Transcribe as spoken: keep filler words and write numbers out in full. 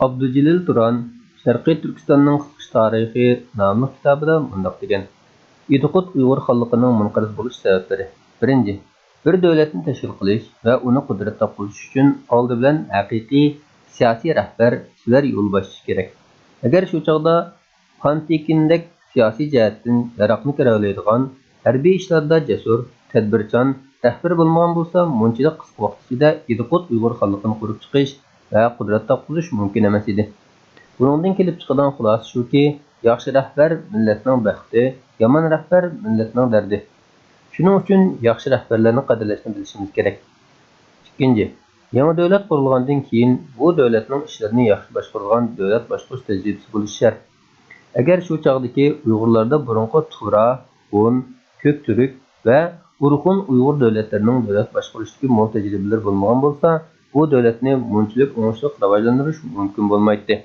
ئابدۇجېلىل تۇران شەرقىي تۈركىستاننىڭ قىسقىچە تارىخى ناملىق كىتابىدا مۇنداق دېگەن: ئىدىقۇت ئۇيغۇر خانلىقىنىڭ مۇنقەرز بولۇش سەۋەبلىرى. بىرىنچى، بىر دۆلەتنى تەشكىل قىلىش ۋە ئۇنى قۇدرەت تاپقۇزۇش ئۈچۈن ئالدى بىلەن ھەقىقىي سىياسىي رەھبەر، سىلەر يولباشچى كېرەك. ئەگەر شۇ چاغدا پانتېكىندەك سىياسىي جەھەتتىن ياراقنى كېرەۋېلەيدىغان، ھەربىي ئىشلاردا جەسۇر، تەدبىرچان رەھبەر بولمىغان بولسا، مۇنچىلىك قىسقا ۋاقىت ئىچىدە ئىدىقۇت ئۇيغۇر خانلىقىنى قۇرۇپ چىقىش ۋە قۇدرەت تاپقۇزۇش مۇمكىن ئەمەس ئىدى. بۇنىڭدىن كېلىپ چىقىدىغان خۇلاسە شۇكى، ياخشى رەھبەر مىللەتنىڭ بەختى، يامان رەھبەر مىللەتنىڭ دەردى. شۇنىڭ ئۈچۈن ياخشى رەھبەرلەرنى قەدىرلەشنى بىلىشىمىز كېرەك. ئىككىنچى، يېڭى دۆلەت قۇرۇلغاندىن كېيىن بۇ دۆلەتنىڭ ئىشلىرىنى ياخشى باشقۇرىدىغان دۆلەت باشقۇرۇش تەجرىبىسى بولۇشى شەرت. ئەگەر شۇ چاغدىكى ئۇيغۇرلاردا بۇرۇنقى تۇرا، ھون، كۆك تۈرك ۋە ئورخۇن ئۇيغۇر دۆلەتلىرىنىڭ دۆلەت باشقۇرۇشتىكى مول تەجرىبىلىرى بولمىغان بولسا، بۇ دۆلەتنى مۇنچىلىك ئوڭۇشلۇق راۋاجلاندۇرۇش مۇمكىن بولمايتتى.